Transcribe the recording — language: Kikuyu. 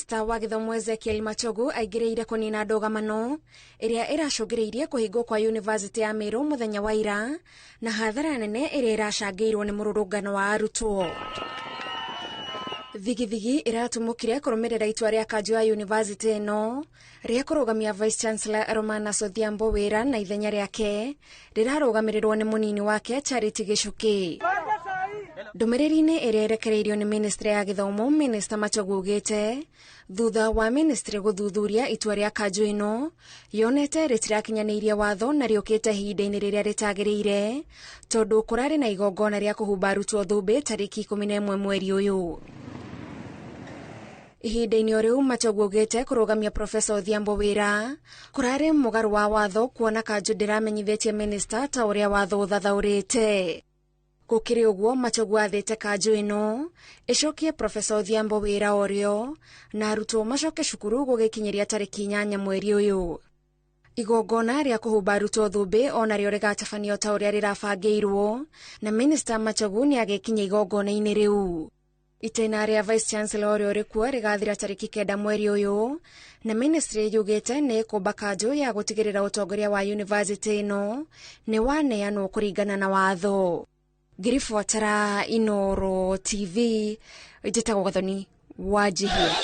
Minista wa gĩthomo Ezekiel Machogu aingĩrĩire kũnina ndũgamano ĩrĩa ĩracũngĩrĩirie kũhingwo kwa yunivasĩtĩ ya Meru mũthenya wa ira na hathara nene ĩrĩa ĩracangĩirwo nĩ mũrũrũngano wa arutwo. Thigithigi ĩratumũkire kũrũmĩrĩra itua rĩa kanjũ ya yunivasĩtĩ ĩno rĩa kũrũgamia Vice Chancellor Romanus Odhiambo wĩra na ithenya rĩake rĩrarũgamĩrĩrwo nĩ mũnini wake Charity Gĩchũkĩ. Ndũmĩrĩri-inĩ ĩrĩa ĩrekereirio nĩ ministry ya gĩthomo, Minista Machogu augĩte thutha wa ministry gũthuthuria itua rĩa kanjũ ĩno yonete rĩtirakinyanĩirie watho na rĩũkĩte ihinda-inĩ rĩrĩa rĩtagĩrĩire tondũ kũrarĩ na igongona rĩa kũhumba arutwo thũmbĩ tarĩki 11 mweri ũyũ. Ihinda-inĩ o rĩu Machogu augĩte kũrũgamia Profesa Odhiambo wĩra kũrarĩ mũgarũ wa watho kuona kanjũ ndĩramenyithĩtie minista ta ũrĩa watho ũthathaũrĩte. Gũkĩrĩ ũguo Machogu athĩte kanjũ ĩno ĩcokie Profesa Odhiambo wĩra orĩo na arutwo macoke cukuru gũgĩkinyĩria tarĩki 8 mweri ũyũ. Igongona rĩa kũhumba arutwo thũmbĩ onarĩo rĩgatabanio ta ũrĩa rĩrabangĩirwo na Minista Machogu nĩ agĩkinya igongona-inĩ rĩu. Itĩna rĩa Vice Chancellor ũrĩa ũrĩ kuo rĩgathira tarĩki 9 mweri ũyũ na ministry yugĩte nĩ ĩkũmba kanjũ ya gũtigĩrĩra ũtongoria wa yunivasĩtĩ ĩno nĩ waneanwo kũringana na watho. Ngĩribotera Inooro TV, njĩtagwo Gathoni Wanjihia.